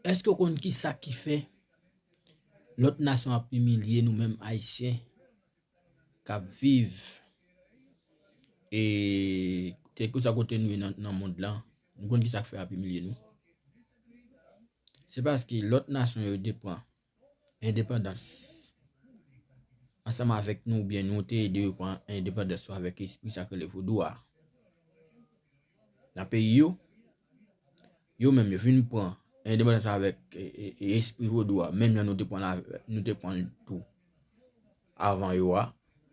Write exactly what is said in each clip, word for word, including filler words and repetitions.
Èske w konn ki sa ki fè lòt nasyon ap imilye nou menm Ayisyen k ap viv e kèlkeswa kote nou ye nan, nan mond lan? Nou konn ki sa k fè y ap imilye nou? Se paske lòt nasyon yo te pran endepandans ansanm avèk nou, oubyen nou te ede yo pran endepandans yo avèk espri sa k rele vodou a. Nan peyi yo, yo menm yo fin pran endepandans avèk e, e, e espri vodou a, menm jan nou te pran la, nou te pran l tou avan yo a,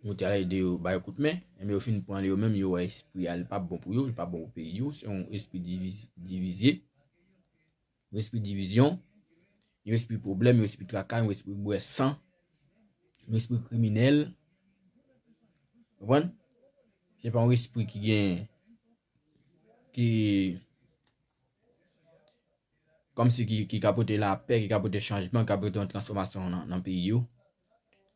nou te al ede yo bay kout men, enben yo fin pran l yo menm, yo wè espri a li p ap bon pou yo, li p ap bon pou peyi yo, se yon espri diviz, divizye, yon espri divizyon, yon espri pwoblèm, yon espri traka, yon espri bwè san, yon espri kriminèl. Konprann? Se pa yon espri ki gen, ki kòmsi ki, ki ka pote lapè, ki ka pote chanjman, ki ka pote yon transfòmasyon nan, nan peyi yo.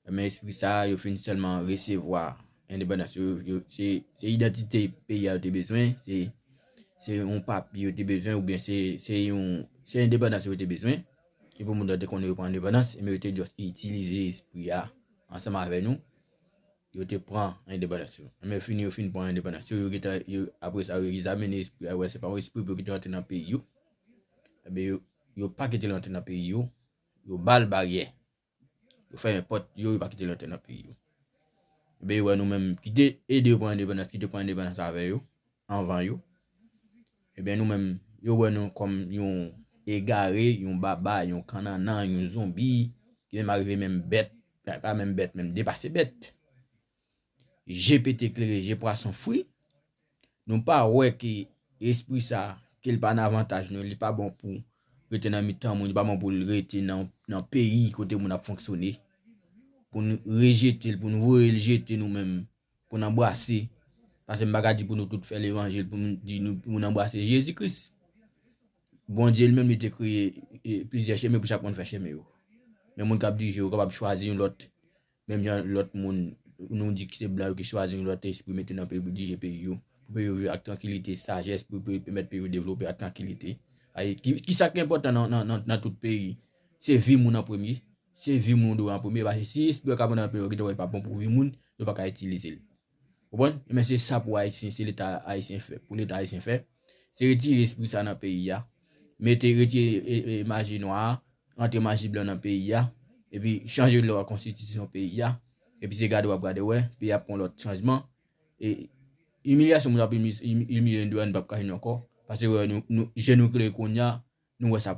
Men espri sa a, yo fin sèlman resevwa endepandans yo, yo, se, se idantite peyi a yo te bezwen, se, se yon papye yo te bezwen, oubyen se, se yon, se endepandans yo te bezwen. Ki pou moun yo te konnen yo pran endepandans, men yo te just itilize espri a ansanm avè nou. Yo te pran endepandans yo. Men fini yo fin pran endepandans yo, yo gentan, yo, apre sa, yo egzamine espri a, yo wè se pa yon espri pou yo kite rantre nan peyi yo. Ebyen, yo, yo pa kite l rantre nan peyi yo, yo ba l baryè. Yo fèmen pòt yo, yo pa kite l rantre nan peyi yo. Ebyen, yo wè nou menm ki te ede yo pran endepandans, ki te pran endepandans avè yo, anvan yo. Ebyen, nou menm, yo wè nou kòm yon egare, yon baba, yon kannannan, yon zonbi, ki menm arive menm bèt, pa, pa menm bèt, menm depase bèt. Je pete klere, je pwason fri. Nou pa wè ke espri sa, ke l pa nan avantaj nou, li pa bon pou rete nan mitan moun, li pa bon pou l rete nan, nan peyi kote moun ap fonksyone. Pou n rejete l, pou n voye l jete nou menm, pou n anbrase. Paske m pa ka di pou nou tout fè levanjil, pou nou di nou, pou n anbrase Jezi Kris. Bondye li menm, li te kreye e, plizyè chemen pou chak moun fè chemen yo. Men moun k ap dirije yo kapab chwazi yon lòt, menm jan lòt moun, nou di ki se blan yo ki chwazi yon lòt espri mete nan peyi pou dirije peyi yo, pou peyi yo viv ak trankilite, sajès, pou, pou pèmèt peyi yo devlope ak trankilite. Ay, ki, ki sa ki enpòtan nan, nan, nan, nan tout peyi? Se vi moun an premye. Se vi moun dwe an premye, paske si espri yo ka pran nan peyi yo, ki te wè pa bon pou vi moun, yo pa ka itilize l. Konprann? Men se sa pou Ayisyen, se Leta Ayisyen fè. Pou Leta Ayisyen fè, se retire espri sa nan peyi a. Mete, retire e, e, maji nwa a, rantre maji blan nan peyi a, epi chanje lwa konstitisyon peyi a. Epi se gade w ap gade wè, peyi a pran lòt chanjman. E imilyasyon moun ap imilye nou deyò, nou p ap ka jwenn ankò. Paske wè, nou, nou, je nou klere kounye a, nou wè sa